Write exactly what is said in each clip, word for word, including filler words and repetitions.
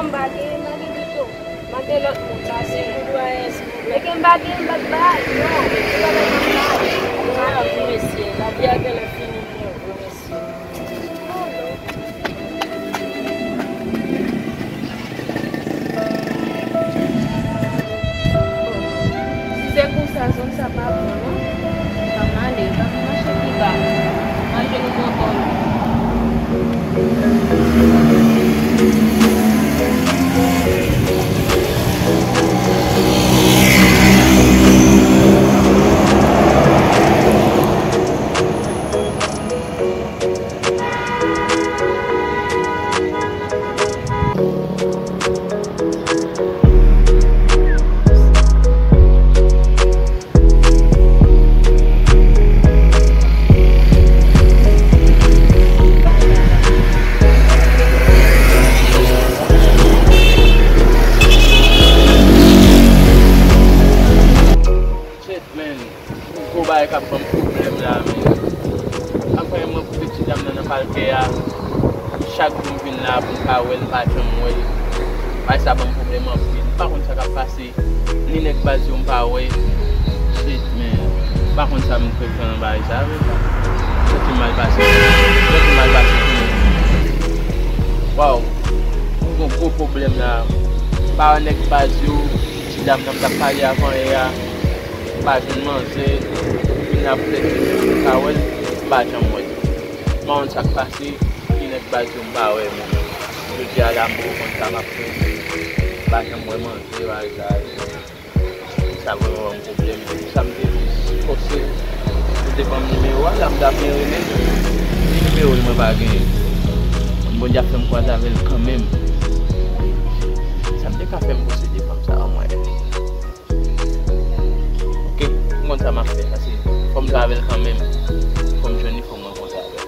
M pa gen, m pa gen ditou. M ap gen lòt moun, sa se. Silvouplè, silvouplè. Meke m pa gen, m pa t bay. Non, meke m pa bay, m pa t bay. Mwen ap di mesye, lavi a genlè fini pou mwen vre mesye. Oh, non. Si se konsa, zòn sa pa bon, non. Ban m ale, ban m mache pi ba. Manje nou bonbon yo. Shit, man. Gwo bagay k ap ban m pwoblèm la, men. Apre m rankontre ti dam nan nan palkè a, chak jou m vin la pou m ka wè l, m pa janm wè l. Bagay sa ban m pwoblèm anpil. M pa konn sa k ap pase. Ni nèg baz yo m pa wè. Shit, man. M pa konn sa m fè nan bagay sa, men. Santi m mal pase. Santi m mal pase. Waw. M gon gwo pwoblèm la. M pa wè nèg baz yo. Ti dam nan m t ap pale avan yè a. M pa jwenn manzè, vin ap plede menm pou m ka wè l, m pa janm wè l. M pa konn sa k pase, ki nèg baz yo m pa wè mwen menm. Jodi a la m poko konn sa m ap fè. M pa janm wè manzè, bagay sa yo. Sa vrèman ban m pwoblèm. Sa m te jis fòse, yo te ban m nimewo a, la m t ap byen rele l. Ni nimewo l mwen pa genyen. Bondye ap fè m kwaze avè l kanmenm. Sa m te ka fè m posede fanm sa a, mwen. Ok, m konn sa m ap fè, sa se, fò m travay l kanmenm. Fò m jwenn li, fò m rankontre avè l.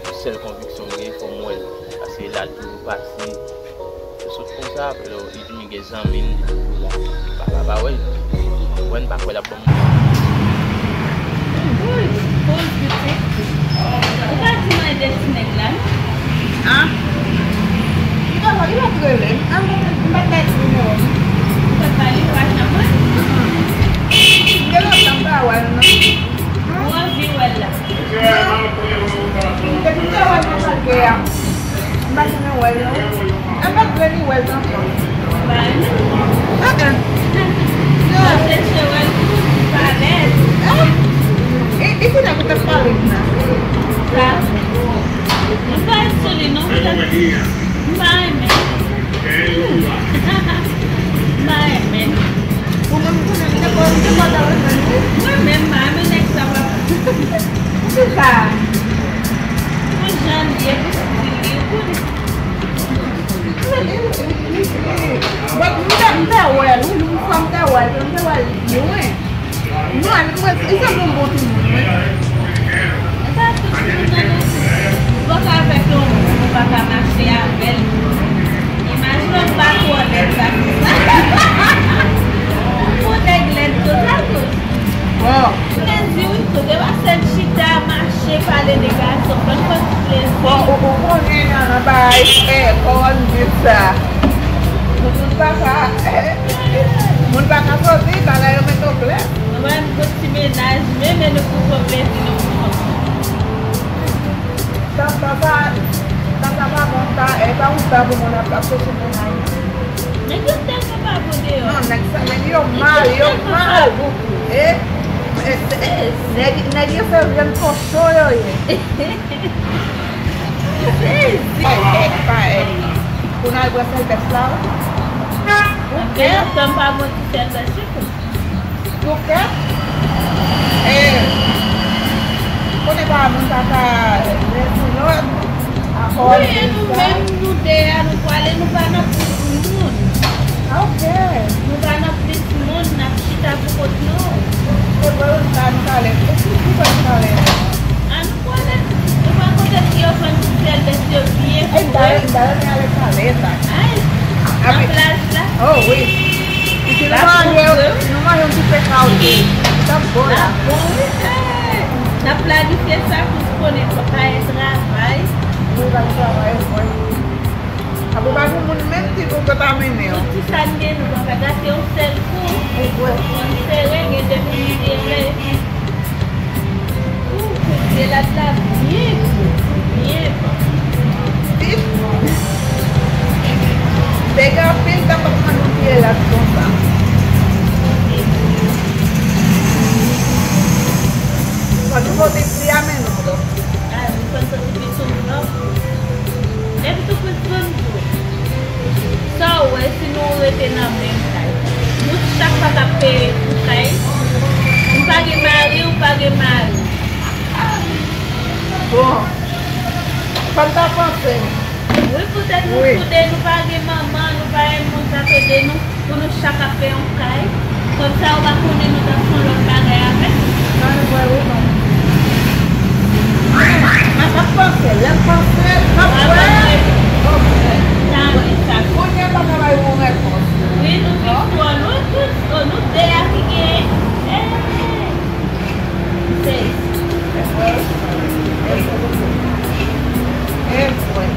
Se sèl konviksyon m gen, fò m wè l. Paske la l toujou pase. Yo sot konsa, apre lè li di m gen zanmi l, li toujou la. Li pa ka pa wè l. Ou konprann, m pa kwè l ap ban m. Bouz, bouz, pitit. Ou pa di m anyen de ti nèg la, non? An? Li pa, li pa t rele m. An, m pa t, m pa t bay ti nimewo m. Ou pa t ba li, ou pa janm wè l? M gen lontan m pa wè l, non. Ou anvi wè l la? Non. Depi m te wè l nan palkè a, m pa janm wè l, non. M pa t vle ni wè l ankò. Ou pa renmen? Ah, ah. Non. Mwen chèche wè l tou, li pa lèd. Ah. E, e ki nèg ou t ap pale m nan? Sa? Mwen pa ret sou li, non. M pa renmen. M pa renmen. Ou menm, ou konnen, m te ko-, m te ko ta renmen, wi. Mwen menm, m pa renmen nèg sa, papa. Poukisa? Pou jan l ye, pou stil li, ou konnen. Bon, m te, m te wè l, wi, yon fwa m te wè l, m te wè l byen. Non, li sanble yon bon timoun, wi. E pa tout timoun nan, non. Ou pa ka avèk yon moun, ou pa ka mache avè l. Imajine w pa twò lèd sa konsa. Ou nèg lèd total tou. Bon. Mwen di wi, kote w ap sèl chita, mache, pale de gason, ban n fè ti plezi. Bon, ou, ou konnen nan, nan bagay, eh, kòman m di sa? Moun pa ka, moun pa ka sòti, bagay yo mete w klè. Mwen, mwen, ti mennaj, men, men nou pou fè plezi nou pou fanm. Sa, sa, sa, sa, sa pa bon, sa, e pa yon sa pou moun ap, ap chèche mennaj. Nèg yo tèlman pa bon deyò. Non, nèg sa, nèg yo mal, yo mal. E, e, e, nèg, nèg yo se vyann kochon yo ye. Sezi. Pa èk, pa èk. Pou n al pran sèlbès la, wi. Gen lontan m pa mwen ti sèlbès, wi. Doktè, e, konnen pa moun pa ka resi lòd, akò. Wi, e nou menm, nou de a, nou pwale, nou pa nan plis moun. Ah, ok. Nou pa nan plis moun, n ap chita pou kont nou. Se vre, nou pa nan talè. E ki, ki fè nou talè? An nou pwale, nou pa konte si yo fann ti sèlbès yo byen. Ey, m ta, m ta renmen ale pale sa. Ay, nan plaj la? Oh, wi. Pitit nou manje, nou manje yon ti pekawte. Sa bon la. Bon, wi, eh. N ap planifye sa pou nou konnen pa travay. Wi, pa travay, wi. Pou kontamine w. Tout ti sa n gen, nou pa ka gate yon sèl kou. Ou kwè? Yon sere gen de pou li vire. Ou koute lat la byen gwo, byen fò. Vit. Dega anpil, ta pa pran nou vye lat konsa. Fò nou pote pri a men nou, non? A, nou konn soti pi sou nou, non? Depi tou kou l pran tou. Sa w wè si nou rete nan menm kay? Nou chak pa t ap peye pou kay. M pa gen mari, ou pa gen mari. Bon, sa m ta panse. Wi, poutèt nou tou de, nou pa gen manman, nou pa gen moun k ap ede nou. Pou nou chak ap fè yon kay. Kòmsa yo pa konnen nou t ap fè yon lòt bagay avèk. Sa nou wè wi non. Mwen t ap panse, lè m panse, m ap wè. Sa wi sa. Kounye a pa ka bay yon repons. Wi, nou vin twò lwen, tout, oh, nou de a ki genyen. Hey! Se. E vre. E vre. E vre.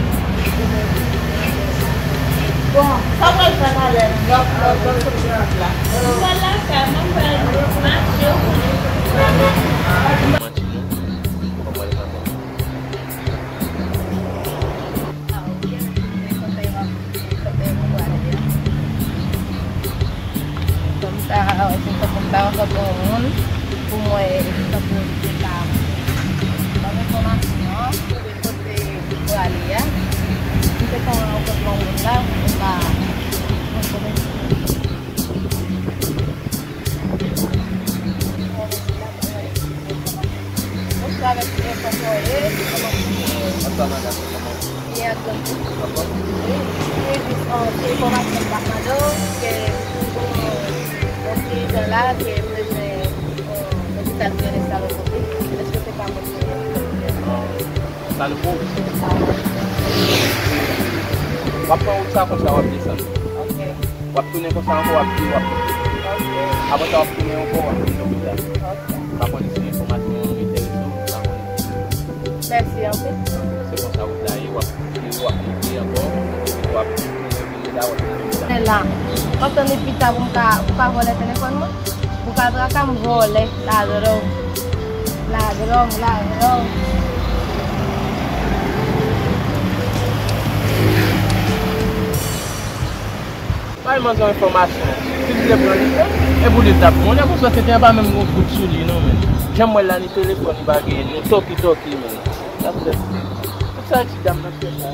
Bon, sa w pral fè talè? Lòt, lòt, lòt soti la. Mwen lakay mwen, m pral mache. Manti non, kòman l pa bon? Kòmsa, se tankou m ta rankontre yon moun pou m wè tankou se ka ban m enfòmasyon. Kote pou prale a. M te konn rankontre yon moun la, moun la, mwen konnen. Bonswa, mèsi, kòman w ye? Bonswa, madanm, kòman w ye? Byen, ak granmoun. Wi, wi, jis, um, se enfòmasyon m t ap mande w, ke, um, yon ti jan la, ke bezwen, um, lopital ki rele Salopoti. Èske w te ka montre m? Salopoti. W ap pran wout sa konsa, w ap desann. Ok. W ap tounen konsa ankò, w ap vin, w ap monte. Ok. Apre sa, w ap tounen ankò, w ap vin lopital. Ok. M pa konnen si enfòmasyon an enterese w, m pa konnen. Mèsi anpil. Se konsa wout la ye, w ap vin, w ap monte ankò, w ap tounen vin la, w ap vin lopital. Men la, m ap tann pita pou m ka, pou ka vòlè telefòn mwen. Pou ka traka m vòlè, ladròn. Ladròn, ladròn. Bay manzè yon enfòmasyon. Si li vle pran li, e pou li t ap pran. Yon nèg konsa, se te pa menm yon goud sou li, non, men. Jan m wè l la, ni telefòn, li pa genyen, ni tòki, tòki, men. Sa fè. Tout sa, ti dam nan fè sa.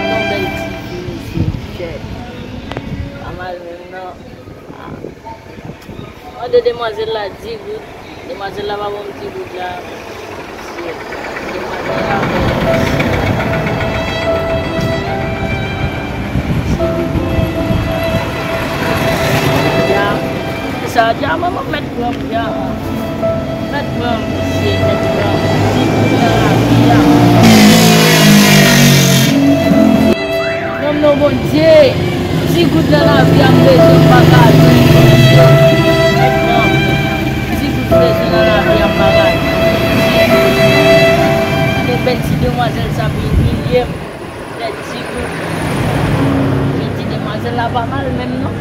Yon bèl ti fi, mesye, chè. Pa mal menm, non. Mande demwazèl la di goud. Demwazèl la pa ban m di goud la. Mesye, demwazèl la. Ya. Sa, dyaman, mwen mèt pran m, dyaman. Mèt pran m, mesye, mèt pran m. Ti goud nan lavi a. Non, non, Bondye. Ti goud nan lavi a, m bezwen, m pa ka jwenn, Bondye. Mèt pran m. Ti goud bezwen nan lavi a, m pa ka jwenn. Ti goud. Gade bèl ti demwazèl sa, pou imilye m. Lè ti goud. Jan ti demwazèl la pa mal menm non.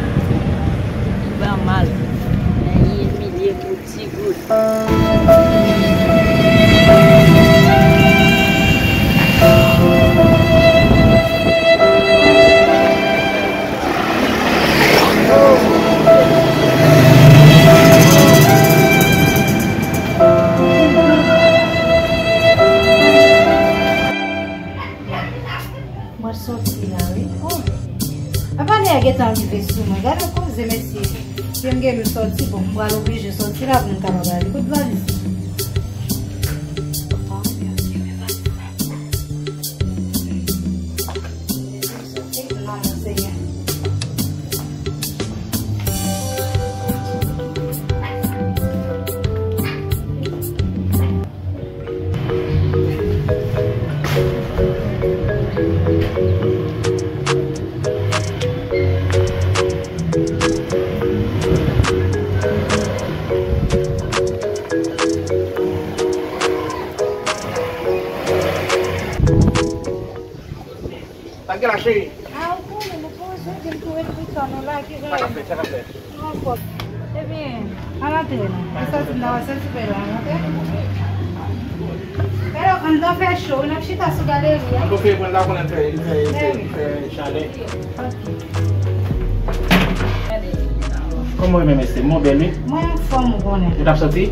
Li pa mal. Men li imilye m pou ti goud. Mwen soti la, wi. Oh. Apa nèg gentan rive sou mwen. Gade koze, mesye. Si m gen dwe soti, bon, m pral oblije soti la pou m kapab ale. Kote valiz? Ah, Bondye, men valiz la. Soti, non, Senyè. Gen la, cheri. Ah, ou konnen, nou poze, gen tou epi tan nou la, ki jan sa ka fèt, sa ka fèt. Ebyen, ann antre non. Ou santi m nan wè santi pe la, ann antre. Pero, anndan fè cho, wi, n ap chita sou galeri a. Anndan fè, mwen la konnen fè, fè, fè, fè chalè. Ok. Kòman w ye menm, Esther? Mwen bèl, wi. Mwen anfòm, ou konnen. Ou t ap soti?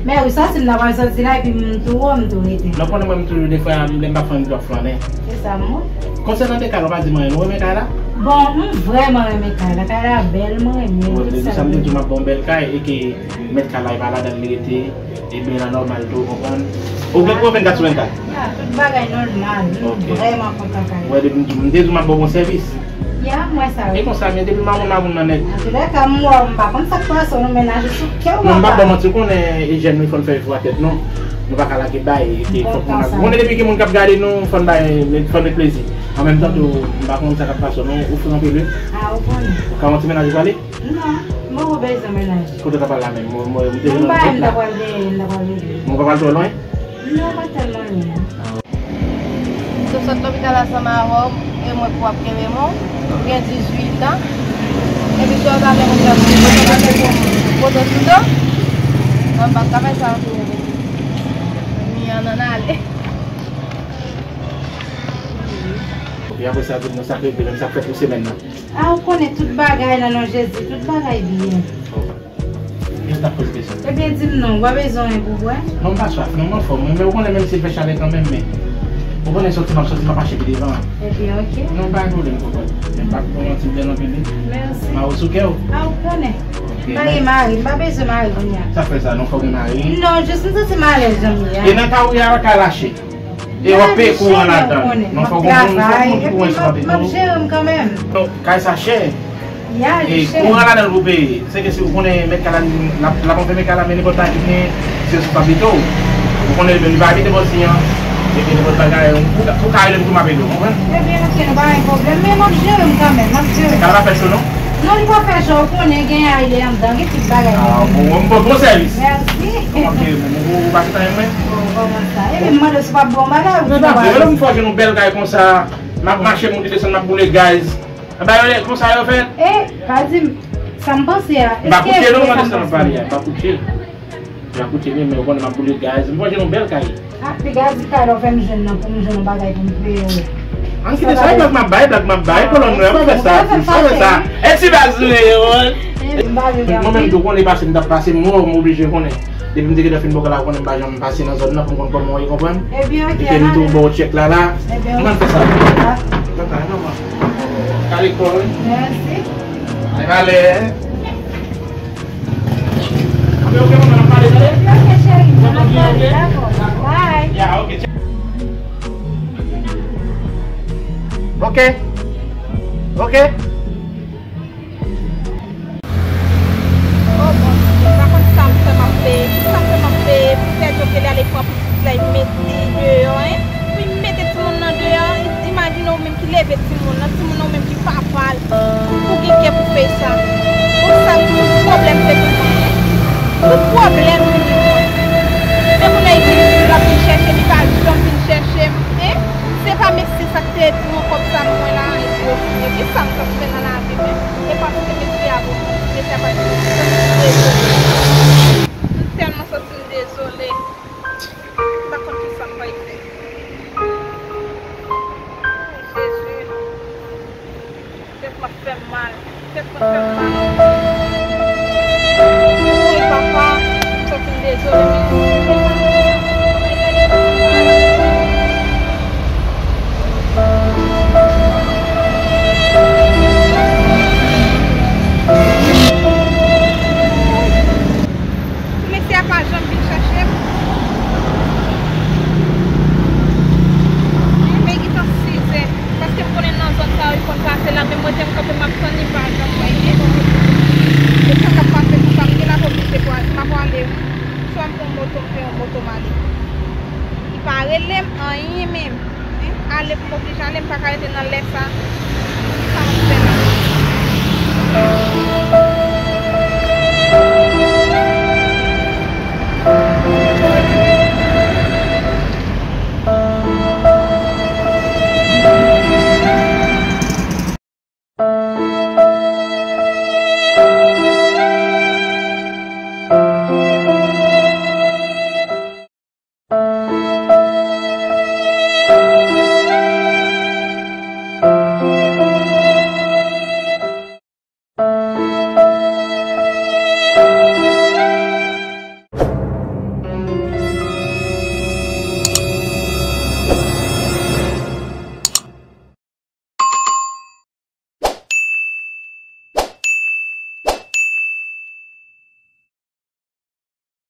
Men wi, soti m nan pral soti la, epi m tou wo, m tou rete. Non, konnen mwen, m toujou defwa, m, lè m pa fè anyen, m tou ap flannen. Se sa, mwen. Konsènan de kay la, ou pa di mwen, ou renmen kay la? Bon, m vrèman renmen kay la. Kay la bèl, mwen renmen l, tout sa. Depi sa m te di w m ap ba w yon bèl kay, e ke mèt kay la, e pa ladan li rete, e byen la nòmal tou, ou konprann? Ou gen, ou gen vennkat sou vennkat? Ya, tout bagay nòmal, m vrèman kontan kay la. Wè, depi m di w, m te di w m ap ba w bon sèvis. Ya, m wè sa, wi. E konsa, men depi mamoun, mamoun nan nèt. Antoulèka, m wè w, m pa konn sa k pase w, nou mennaj ou sou kè w, papa. Non, m p ap ba w manti, ou konnen, e jèn, nou fò n fè efò a tèt nou. Nou pa ka lage bay, e fòk nou lage. Ou konnen depi gen moun k ap gade nou, fò n bay, fò n met plezi. An menm tan tou, m pa konn sa k ap pase w, non, ou fre anpil, wi. Ah, ou konnen. Ou ka yon ti mennaj ou prale? Non, m poko bezwen mennaj. Kote w ta pral la menm? Mwen, mwen, m te vin nan wout la. Mwen pa pral dèyè, m ta pral rive. Mwen pa pral twò lwen? Non, pa tèlman lwen. Ah. M te sot lopital ansanm avè w, e mwen pou w ap kenbe men w. Ou gen dizuit an. Epi sa w ta fè moun sa pou foto sou do? Non, m p ap ka fè sa anpil. Mi an nan ale. Epi apre sa, nou sa k rive menm sa k fèt pou semèn nan. Ah, ou konnen tout bagay nan non Jezi, tout bagay byen. Ebyen, di m non, ou pa bezwen anyen pou bwè? Non, m pa swaf, non, m anfòm, men ou konnen menm si l fè chalè kanmenm, men ou konnen sòti m ap sòti, m ap mache pi devan. Ebyen, ok. Non, pa gen pwoblèm, konprann. Men m p ap pran yon ti bèl anpil, wi. Mèsi. M a ou sou kè w. Ah, ou konnen. Ok, m pa gen mari, m pa bezwen mari kounye a. Sa fè sa, non, fò gen mari. Non, jis m santi m alèz jan m ye a. E nan kay ou ye a, kay la chè. E w ap peye kouran ladan l. Non, fòk ou konn, fòk ou konn ki kouran sou papye tou. M ap jere m kanmenm. Non, kay sa chè. E kouran ladan l pou peye. Se ke si ou konnen mèt kay la, l ap, l ap anfèmen kay la, men nenpòt bagay ki gen, se responsabilite w. Ou konnen li menm li pa abite bò si an. Epi nenpòt bagay, ou ka, ou ka rele m tou, m ap ede w, konprann? Ebyen, ok, nou pa gen pwoblèm, men m ap jere m kanmenm, m ap jere m. Kay la pa fè cho, non? Non, li pa fè cho, ou konnen gen aile anndan, gen tout bagay. Ah, bon, bon, bon, bon sèvis. Mèsi. Kòman w ye menm? Ou pa gentan renmen mwen? Bon, kòman sa? Epi m mande w si w p ap bon bagay ou di m pa. Men pa vre, lè m fè w jwenn yon bèl kay konsa, m ap mache moute desann, m ap boule gaz. Anba yo, konsa yo fè? E, pa di m, sa m panse a, èske e vre sa m panse a? M pa kouche non, m ap desann, m ap pale a, m pa kouche. Jan koute men, men ou konnen m ap boule gaz. M fò jwenn yon bèl kay. Ah, piga di kay la w fè m jwenn nan pou m jwenn yon bagay pou m peye w. Ann kite sa, e blag m ap bay, blag m ap bay, kolòn nou, pa fè sa, pa fè sa. E ti baz nou ye, wi. Mwen menm tou konnen pase m t ap pase, m wè w, m oblije konnen. Depi m te gentan fin bò kay la, ou konnen m pa janm pase nan zòn nan pou m konn kòman w ye, konprann? Ebyen, ok. Epi m tou ba w tchèk la, la. Ebyen, ok. M konn fè sa. Kale kò, wi. Mèsi. Kale. Ok, ok, manman, n ap pale, tande? Ok, cheri, n ap pale, dakò. Bye. Ya, ok. Ok. Ok. Oh, Bondye, m pa konn sa m fè m ap peye. Ki sa m fè m ap peye pou fè Djokele ale pran pitit la, epi mete li deyò, en? Pou l mete timoun nan deyò, imajine w menm ki leve timoun nan, timoun nan ou menm ki papa l, ou gen kè pou fè sa. Bon, sa tout pwoblèm se pou mwen. Tout pwoblèm vini pou mwen. Se pou lè l vin isit, l ap vin chèche m, li pa janm vin chèche m, en? Se pa mesye sa k te di mwen kòb sa mwen la, epi yo fini. Ki sa m t ap fè nan lavi menm? E paske mesye a bon, mesye a pa di mwen, m tèlman santi m dezole. M pa konn ki sa m pral fè. Jezi, tèt mwen ap fè m mal. Tèt mwen ap fè m mal. Woy, papa, m santi m dezole, men. Mesye a pa janm vin chache m. Men gentan sizè, paske m konnen nan zòn sa yo, li konn pase la, men mwen te m kanpe, m ap tann li, m pa janm wè li. E sa k ap pase konsa, m genlè oblije pral, m ap ale wi. Swa m pran moto, m pran yon moto, m ale. Li pa rele m, anyen menm. Ale pou m oblije ale, m pa ka rete nan lè sa.